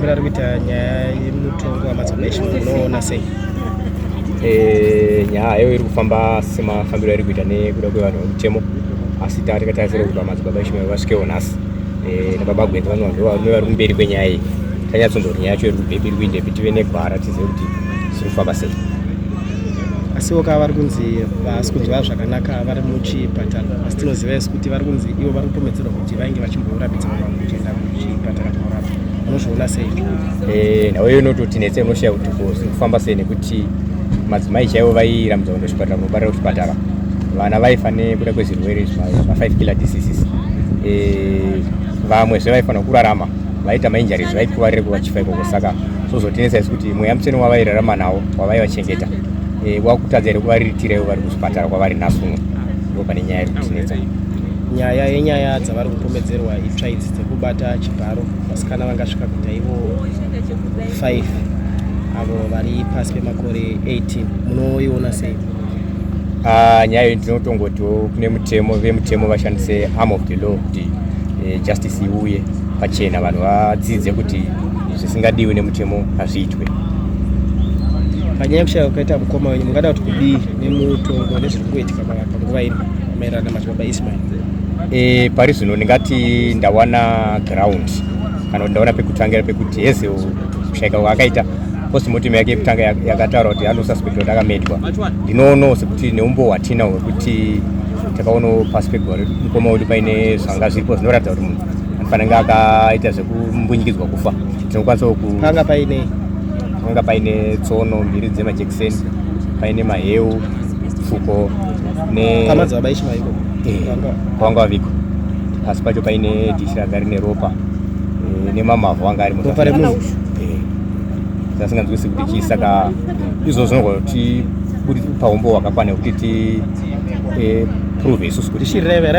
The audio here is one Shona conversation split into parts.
Mafambiro ari kuita nyaya yemutongo waMadzibaba Ishmael munoona sei? Nyaya iyo iri kufamba semafambiro airi kuita nekuda kwevanhu vemutemo, asi taa takatarisira kuti vamadzibaba Ishmael vasvikewo nhasi nababa Gwenzi, vanhu ndo varume vari kumberi kwenyaya iyi. Tanyatsonzwa kuti nyaya yacho iri kubvepi, iri kuindepi, tive negwara, tizive kuti zviri kufamba sei. Asiwo ka vari kunzi vasi kunzwa zvakanaka vari muchipatara, asi tinoziva isu kuti vari kunzi ivo vari kupomedzerwa kuti vainge vachimborambidza vanhu kuenda kuchipatara kunorapwa. Unozviona sei? Nhau iyo inototinetsa, inoshaya kuti ko zviri kufamba sei, nekuti madzimai chaivo vairambidza kuenda kuchipatara, kunobarira kuchipatara. Vana vaifa nekuda kwezvirwere zva5 killer diseases. Vamwezve vaifanira kurarama vaita mainjuries, vaikuvarire kuvachifa ikoko. Saka zvozotinetsa isu kuti mweya mutsvene wavairarama nawo, wavaivachengeta, wakutadza here kuvariritira ivo vari kuzvipatara kwavari nhasi uno? Ndo pane nyaya iri kutinetsa. Nyaya yenyaya dzavari kupomedzerwa itsva idzi dzekubata chibharo vasikana vangasvika kuita ivo 5 avo vari pasi pemakore 18, munoiona sei? Ah, nyaya iyi ndinotongotiwo kune mutemo, vemutemo vashandise arm of the law kuti justice iuye pachena, vanhu vadzidze kuti zvisingadiwi nemutemo hazviitwe. Panyaya yekushaya kwakaita mukoma wenyu, mungada kuti kudii nemutongo nezviri kungoitika panguva ino maererano naMadzibaba Ismail? Pari zvino ndingati ndawana ground kana kuti ndaona pekutangira pekuti heze kushayika kwaakaita. Postmortem yake yekutanga yakataura kuti anosuspect kuti akamedwa. Ndinoonawo sekuti neumbo hwatina hwekuti takaonawo pasi peguva mukoma wedu paine zvanga zviripo zvinoratidza kuti munhu anofanira kunge akaita zvekumbunyikidzwa kufa, tinokwanisawo ku Panga paine Panga paine tsono mbiri dzemajekiseni, paine maheu, pfuko ne paMadzibaba Ismail ikoko? Kwanga vavigwa pasi pacho paine dishi ranga rine ropa, nemamavhu anga ari. Ropa remunhu? Asinganzwisi kuti chii. Saka izvozvo zvinogona kuti paumbo hwakakwana kuti ti prove isusu kuti Dishi raive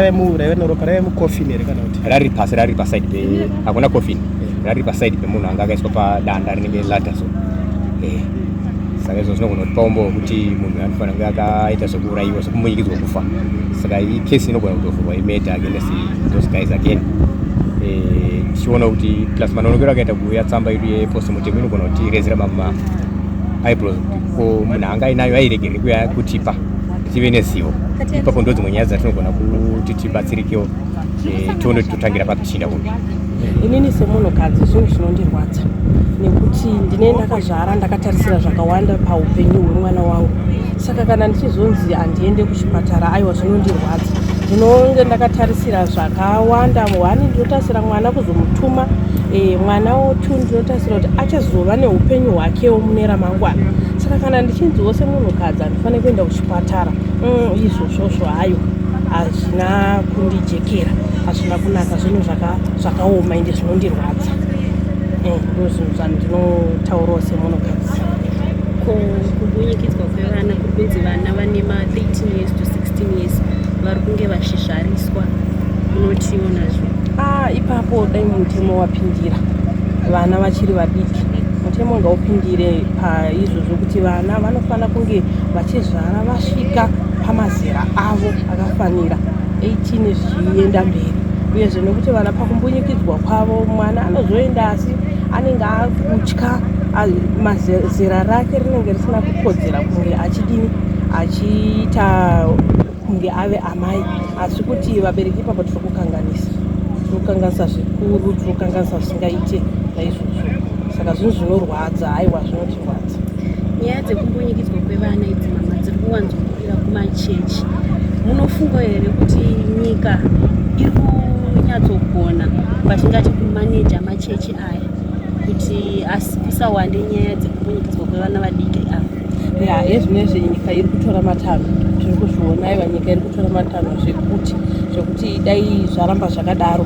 neropa raive mucoffin here kana kuti? Rari pasi, rari paside pe, hakuna coffin, rari paside pemunhu anga akaiswa padanda rinenge ladder so. Saka izvo zvinogona kuti paumbo hwekuti munhu anofanira kunge akaita zvekuurayiwa, zvekumbunyikidzwa kufa. Saka ikesi inogona kutovhurwa imurder against those guys again. Tichiona kuti plus manonokero akaita kuuya tsamba yedu yepostmortem inogona kutirezera mama eyebrows kuti ko munhu anga ainayo airegerere kuya kutipa tive nezivo ipapo. Ndo dzimwe nyaya dzatinogona kuti tibatsirikewo, tione kuti totangira papi, tichienda kupi. Inini semunhukadzi zvinhu zvinondirwadza nekuti ndine ndakazvara ndakatarisira zvakawanda paupenyu hwemwana wangu. Saka kana ndichizonzi handiende kuchipatara, aiwa, zvinondirwadza. Ndinonge ndakatarisira zvakawanda. One, ndinotarisira mwana kuzomutuma, mwana two, ndinotarisira kuti achazova neupenyu hwakewo mune ramangwana. Saka kana ndichinziwo semunhukadzi handifaniri kuenda kuchipatara, izvozvozvo hayo hazvina kundijekera, hazvina kunaka. Zvinhu zvakaoma ende zvinondirwadza. Ndo zvinhu zvandinotaurawo semunhukadzi. Ko kumbunyikidzwa kwevana kuri kunzi vana vane ma13 years to 16 years vari kunge vachizvariswa, munotiwo nazvo? Ah, ipapo dai mutemo wapindira. Vana vachiri vadiki, mutemo ngaupindire paizvozvo kuti vana vanofanira kunge vachizvara vasvika pamazera avo akafanira, 18 zvichienda mberi. Uyezve nekuti vana pakumbunyikidzwa kwavo, mwana anozoenda asi anenge akutya, zera rake rinenge risina kukodzera kunge achidini, achiita kunge ave amai. Asi kuti vabereki ipapo tiri kukanganisa, tiri kukanganisa zvikuru, tiri kukanganisa zvisingaite naizvozvo. Saka zvinhu zvinorwadza, aiwa, zvinotirwadza. Nyaya dzekumbunyikidzwa kwevana idzi, mama, dziri kuwanzokurira kumachechi. Munofunga here kuti nyika iri kunyatsogona patingati kumaneja machechi aya kuti kusawande nyaya dzekumbunyikidzwa kwevana vadiki ava? Ya, ezvinezvi nyika iri kutora matanho, tiri kuzviona. Aiwa, nyika iri kutora matanho zvekuti dai zvaramba zvakadaro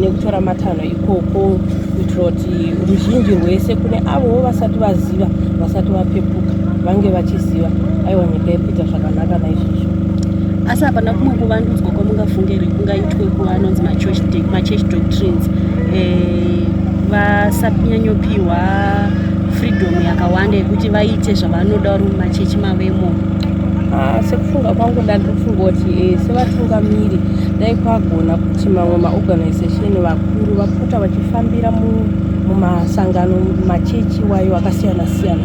nekutora matanho ikoko, kuitira kuti ruzhinji rwese, kune avowo vasati vaziva, vasati vapepuka, vange vachiziva. Aiwa, nyika iri kuita zvakanaka naizvozvo. Asi hapana kumwe kuvandudzwa kwamungafunge here kungaitwe kuanonzi machurch doctrines, vasanyanyopiwa freedom yakawanda yekuti vaite zvavanoda vari mumachechi mavemo? Ah, sekufunga kwangu, ndandiri kufunga kuti sevatungamiri dai kwagona kuti mamwe maorganization vakuru vapota vachifambira. mumasangano, machechi wayo akasiyana siyana,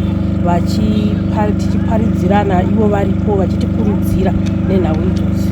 tichiparidzirana ivo varipo vachitikurudzira nenhau idzodzo.